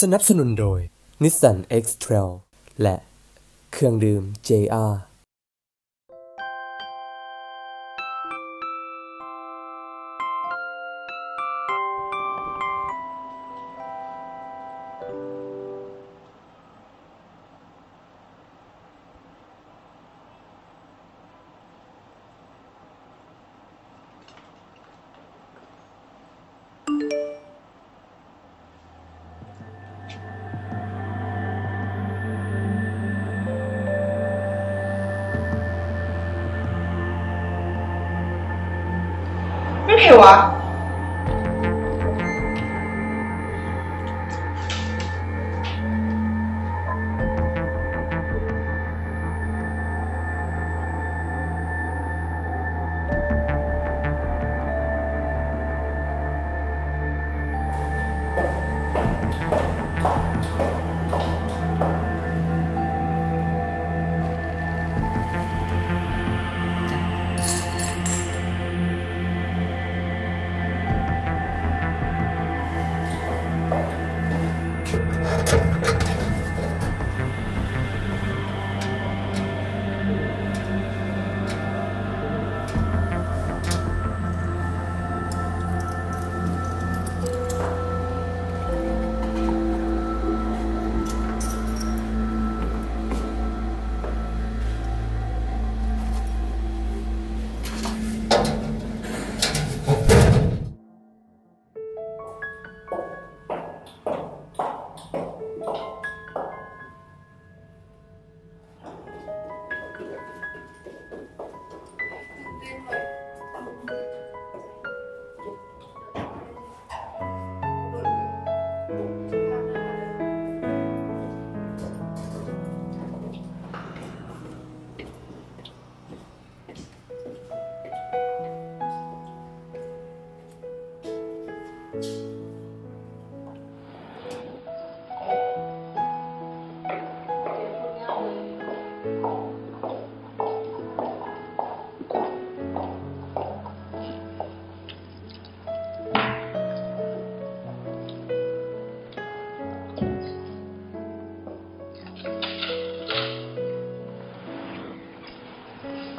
ສະໜັບສະໜູນໂດຍ ນິສສັນ ເອັກເທຣວ ແລະ ເຄື່ອງດື່ມ ເຈອາ. ແມ່ນໃຜວະ?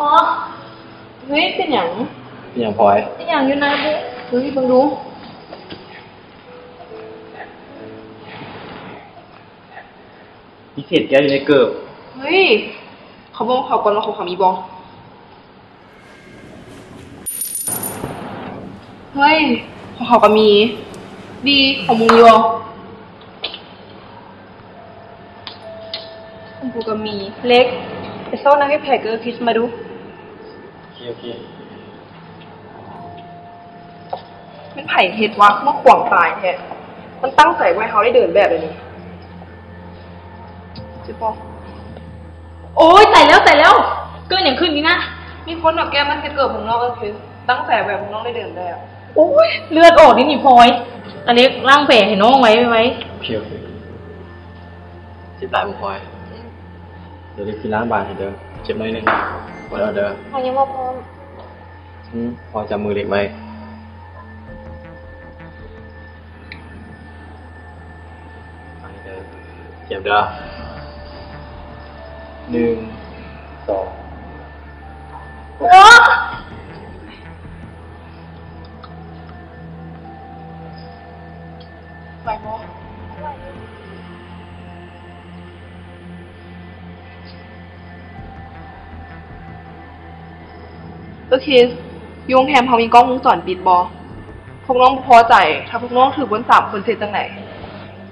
ອໍ ເຮີ້ຍ ເປັນຫຍັງ? ເປັນຫຍັງພອຍ? ເປັນຫຍັງຢູ່ນະ? ເຮີ້ຍ ເບິ່ງດູ. ມີເສດແກ້ວຢູ່ໃນເກີບ. ເຮີ້ຍ ເຂົາເບິ່ງເຂົາກ່ອນວ່າຂອງເຂົາມີບໍ່? ເຮີ້ຍ ຂອງເຂົາກໍມີ. ດີ ຂອງມຶງມີບໍ່? ຂອງກູກໍມີ. ເລັກ ໄປຊອກນັກເຮັດແຜເກີພິດມາດູ. ໂອເຄ ໂອເຄ. ແມ່ນໃຜເຮັດວະ? ມາຂວາງຕາຍແທ້. ມັນຕັ້ງໃຈບໍ່ໃຫ້ເຮົາໄດ້ເດີນແບບເດນີ້. ເຈັບບໍ່? ໂອ້ຍ ຕາຍແລ້ວ ຕາຍແລ້ວ. ເກີດຫຍັງຂຶ້ນນີ້ນະ? ມີຄົນເອົາແກ້ວມາເຮັດເກີບຂ້າງນອກ ກໍຄືຕັ້ງໃຈບໍ່ໃຫ້ພວກນ້ອງໄດ້ເດີນແບບ. ໂອ້ຍ ເລືອດອອກເດນີ້ພອຍ. ອາເລັກ ລ້າງແຜໃຫ້ນ້ອງໄວໆ. ໂອເຄ ໂອເຄ. ເຈັບຫຼາຍບໍ່ພອຍ? ອືມ. ດຽວເລັກຊິລ້າງບາດໃຫ້ເດີ. ເຈັບໜ້ອຍໜຶ່ງ. ໄວເອົາເດີ. ພອຍຍັງບໍ່ພ້ອມ. ອືມ ພອຍຈັບມືເລັກໄວ້. ຟັງເດີ ຕຽມເດີ ໜຶ່ງ ສອງ. ເອີ ໄຫວບໍ່? ເອີ ຄິດ ຢູ່ໂຮງແຮມເຮົາມີກ້ອງວົງຈອນປິດບໍ່? ພວກນ້ອງບໍ່ພໍໃຈ ຖ້າພວກນ້ອງຖືກເບິ່ງສາມຄົນ ຊິເຮັດຈັ່ງໃດ?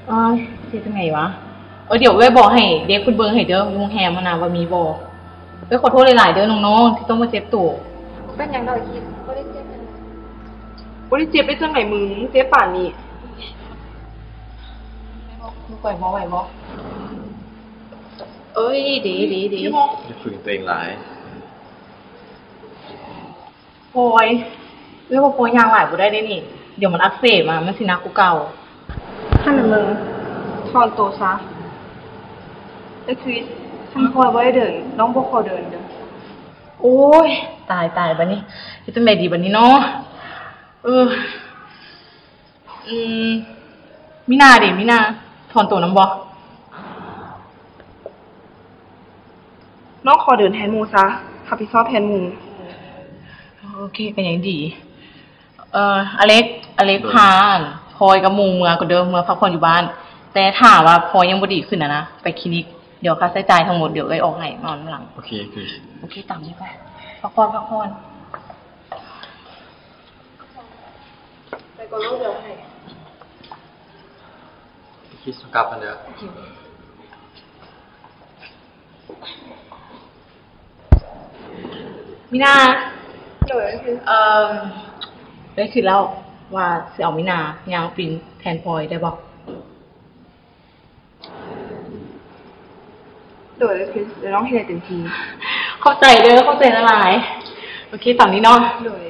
ເອີຍ ຊິເຮັດຈັ່ງໃດວະ? ເອີ ດຽວເອື້ອຍບອກໃຫ້ເດັກເພິ່ນເບິ່ງໃຫ້ເດີ ຢູ່ໂຮງແຮມຫັ້ນນະວ່າມີບໍ່. ເອື້ອຍຂໍໂທດຫຼາຍໆເດີນ້ອງໆ ທີ່ຕ້ອງມາເຈັບໂຕ. ເປັນຫຍັງດອກ ຄິດ ບໍ່ໄດ້ເຈັບຫຍັງ. ບໍ່ໄດ້ເຈັບໄດ້ຈັ່ງໃດມຶງ ເຈັບປານນີ້. ມຶງໄຫວບໍ່ ໄຫວບໍ່? ເອີຍ ດີ ດີ ດີ. ຢ່າຝືນຕົວເອງຫຼາຍ. ພອຍ ເອື້ອຍວ່າພອຍຍ່າງຫຼາຍບໍ່ໄດ້ເດ້ນີ້ ດຽວມັນອັກເສບມາ ມັນຊິໜັກກວ່າເກົ່າ. ຄັນແມ່ນມຶງ ຖອນໂຕຊະ. ເອີ ຄຣິດ ຄັນພອຍບໍ່ໄດ້ເດີນ ນ້ອງບໍ່ຂໍເດີນເດີ. ໂອ້ຍ ຕາຍ ຕາຍ ບາດນີ້ເຮັດຈັ່ງໃດດີບາດນີ້ເນາະ? ເອີ ອືມ ມີນາເດ ມີນາ. ຖອນໂຕນຳບໍ່? ນ້ອງຂໍເດີນແທນໝູ່ຊະ, ຮັບຜິດຊອບແທນໝູ່. ໂອເຄ ກໍຍັງດີ. ເອີ ອາເລັກ ອາເລັກພາພອຍກັບໝູ່ເມືອກ່ອນເດີ, ເມືອພັກຜ່ອນຢູ່ບ້ານ. ແຕ່ຖ້າວ່າພອຍຍັງບໍ່ດີຂຶ້ນນະນະ ໄປຄລີນິກ. ດຽວຄ່າໃຊ້ຈ່າຍທັງໝົດ ດຽວເອື້ອຍອອກໃຫ້ ມານຳຫຼັງ. ໂອເຄ ໂອເຄ. ໂອເຄ ຕາມນີ້ໄປ. ພັກຜ່ອນ ພັກຜ່ອນ. ໄປກ່ອນເນາະ ດຽວໃຫ້. ຄິດສັງກັບຫັ້ນເດີ. ມີນາ. ໂດຍ. ເອີ ໄດ້ຄິດແລ້ວວ່າຊິເອົາມີນາຍ່າງປິ່ນແທນພອຍໄດ້ບໍ່? ໂດຍ. ດຽວນ້ອງເຮັດໃຫ້ເຕັມທີ່. ຂອບໃຈເດີ, ຂອບໃຈຫຼາຍໆ. ໂອເຄ ຕາມນີ້ເນາະ. ໂດຍ.